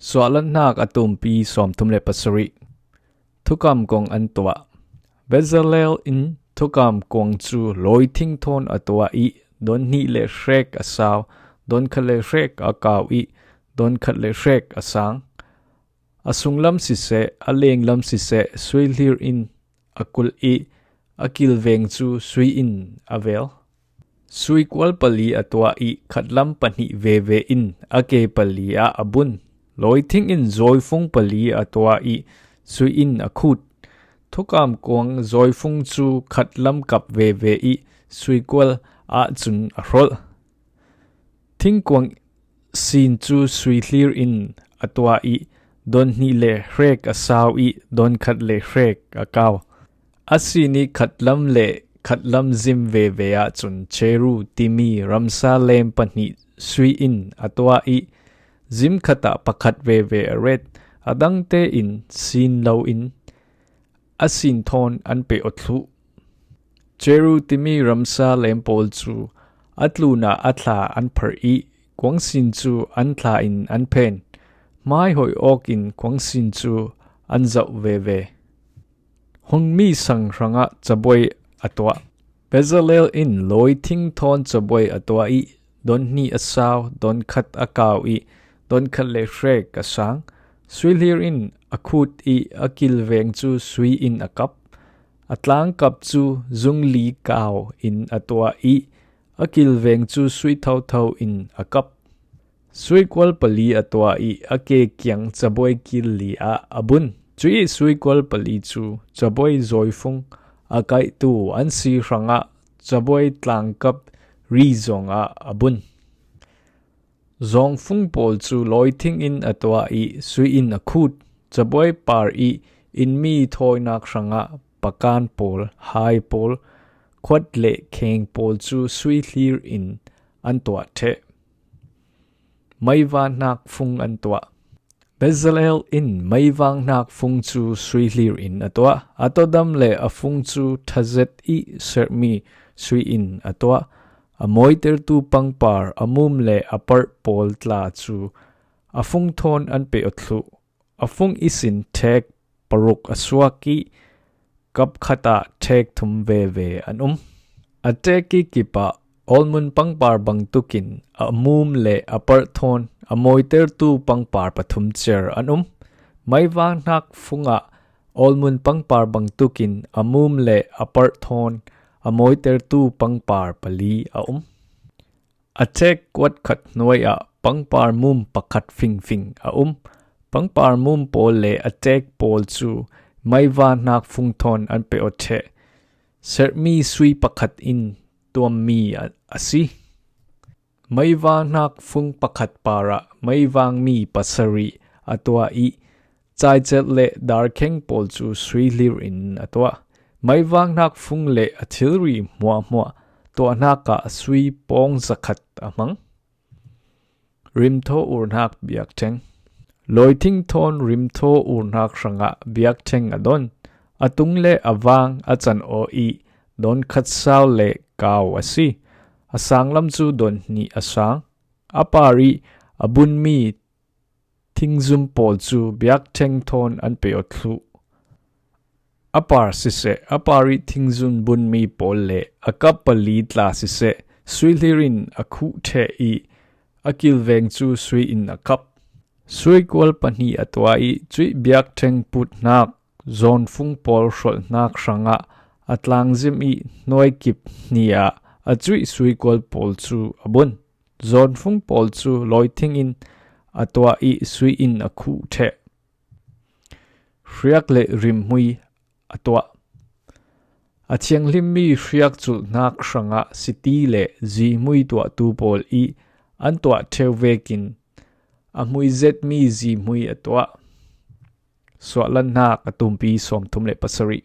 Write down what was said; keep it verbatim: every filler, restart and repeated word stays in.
Suahlanhnak a tumpi sawmthum le pasarih. Thukam kong an tuah. Bezalel in thukam kong cu lawithing thawn a tuah ih, dawn hnih le hrek a sau, dawn khat le hrek a kau ih, dawn khat le hrek a sang. A sunglam siseh, a lenglam siseh, suihlir in a kulh ih, a kilveng cu sui in a vel. Suikual pali a tuah ih, khatlam pahnih veve in a ke pali ah a bun. Lawithing in zawifung pali a tuah ih, sui in a khut. Thukam kong zawifung cu khatlam kap veve ih, suikual ah cun a hrolh. Thingkuang sin cu suihlir in a tuah ih, dawn hnih le hrek a sau ih, dawn khat le hrek a kau. A sin ih khatlam le khatlam zim veve ah cun cheru timi ramsa lem pahnih sui in a tuah ih, zim khat ah pakhat veve a ret, a dangte in sin lo in a sin thawn an pe aw thluh. Cheru timi ramsa lem pawl cu a tlunah a thla an pharh ih, kuang sin cu an thla in an phen. Hmai hoih awk in kuang sin cu an zoh veve. Hungmi sang hrangah cabuai a tuah. Bezalel in lawithing thawn cabuai a tuah ih, dawn hnih a sau, dawn khat a kau ih, dawn khat le hrek a sang. Suihlir in a khut ih, a kilveng cu sui in a kap. A tlangkap cu zungli kau in a tuah ih, a kilveng cu sui thotho in a kap. Suikual pali a tuah ih, a ke kiang cabuai kil li ah a bun. Cuih suikual pali cu cabuai zawifung a kaihtu an si hrangah cabuai tlangkap ri zongah a bun. Zawngfung pawl cu lawithing in a tuah ih, sui in a khut. Cabuai par ih, innmi thawinak hrangah pakan pawl, hai pawl, khuat le kheng pawl cu suihlir in an tuah ṭheh. Meivahnak fung an tuah. Bezalel in meivahnak fung cu suihlir in a tuah. A tawdam le a fung cu ṭhazet ih serhmi sui in a tuah. A mawitertu pangpar, a mum le a parh pawl tla cu a fung thawn an pe aw thluh. A fung ihsin ṭhek paruk a suak ih, kap khat ah ṭhek thum veve an um. A ṭek ih kip ah awlmun pangpar bangtuk in a mum le a parh thawn a mawitertu pangpar pathum cer an um. Meivahnak fung ah awlmun pangpar bangtuk in a mum le a parh thawn a mawitertu pangpar pali a um. A ṭhek kuat khat hnuai ah pangpar mum pakhat fingfing a um. Pangpar mum pawl le a ṭek pawl cu meivahnak fung thawn an pe aw ṭheh. Serhmi sui pakhat in tuammi a, a si. Meivahnak fung pakhat parah meivangmi pasarih a tuah ih, caicelh le darkheng pawl cu suihlir in a tuah. Meivahnak fung le a thilri hmuahhmuah tuahnak ah sui pawng zakhat a hmang. Rimthaw urnak biakṭheng. Lawithing thawn rimthaw urnak hrangah biakṭheng a don. A tung le a vang a can aw ih, dawn khat sau le kau a si. A sanglam cu dawn hnih a sang. A par ih a bunmi thingzum pawl cu biakṭheng thawn an pe aw thluh. A par siseh, a par ih thingzum bunmi pawl le a kap pali tla siseh, suihlir in a khuh ṭheh ih a kilveng cu sui in a kap. Suikual pahnih a tuah ih cuih biakṭheng puthnak zawnfung pawl hrolhnak hrangah a tlangzim ih hnuai kip hnih ah a cuih suikual pawl cu a bun. Zawnfung pawl cu lawithing in a tuah ih sui in a khuh ṭheh. Hriak le rimhmui a tuah. A thianghlimmi hriak culhnak hrangah siti le zihmui tuahtu pawl ih an tuah ṭheu vekin a hmui zetmi zihmui a tuah. Suahlanhnak a tumpi sawmthum le pasarih.